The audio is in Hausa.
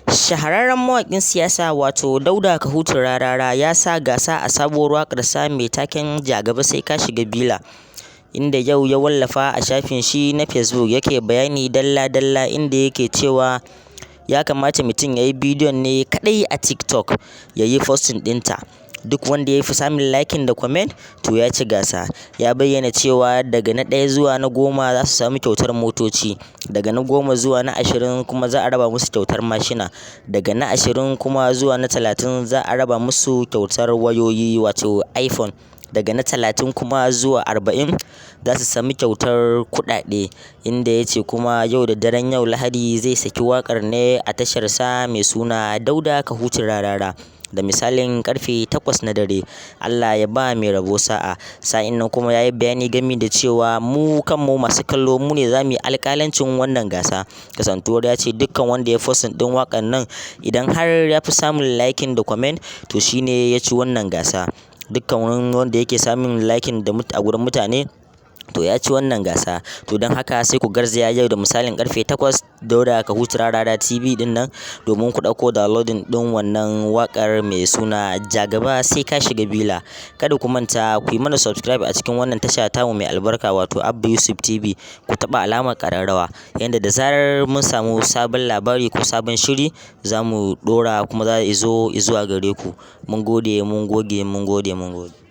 Shahararren mawaƙin siyasa wato Dauda Kahutu Rarara ya sa gasa a sabuwar waƙarsa mai taken "Ja Gaba Sai Ka Shiga Villa", inda yau ya wallafa a shafin shi na Facebook yake bayani dalla-dalla, inda yake cewa ya kamata mutum ya yi bidiyon ne kaɗai a TikTok ya yi posting ɗinta. Duk wanda ya fi samun liking da comment, to ya ci gasa. Ya bayyana cewa daga na 1 zuwa na 10 za su sami kyautar motoci, daga na 10 zuwa na 20 kuma za a raba musu kyautar mashina, daga na 20 kuma zuwa na 30 za a raba musu kyautar wayoyi wato iPhone, daga na 30 kuma zuwa 40 za su sami kyautar kuɗaɗe. Inda ya ce kuma yau da daren yau Lahadi zai saki waƙar ne a tasharsa mai suna Dauda Kahutu Rarara da misalin karfe 8 na dare. Allah ya ba mai rabo sa'a. Sa'in nan kuma ya yi bayani gami da cewa mu kanmu masu kallo mu ne za mu yi alƙalancin wannan gasa. Kasantuwar ya ce dukkan wanda ya posting ɗin waƙar nan, idan har ya fi samun liking da comment, to shine ya ci wannan gasa. Dukkan wanda yake samun liking da a gurin mutane, to ya ci wannan gasa. To don haka sai ku garzaya yau da misalin karfe 8, Dauda Kahutu Rarara TV ɗin nan, domin ku ɗauko downloading ɗin wannan waƙar mai suna "Ja Gaba Sai Ka Shiga Villa". Kada ku manta ku yi mana subscribe a cikin wannan tasha tamu mai albarka wato Abba Yusuf TV. Ku taɓa alamar ƙararrawa yanda da zarar mun samu sabon labari ko sabon shiri, za mu ɗora kuma za a zo zuwa gare ku. Mun gode, mun gode, mun gode, mun gode.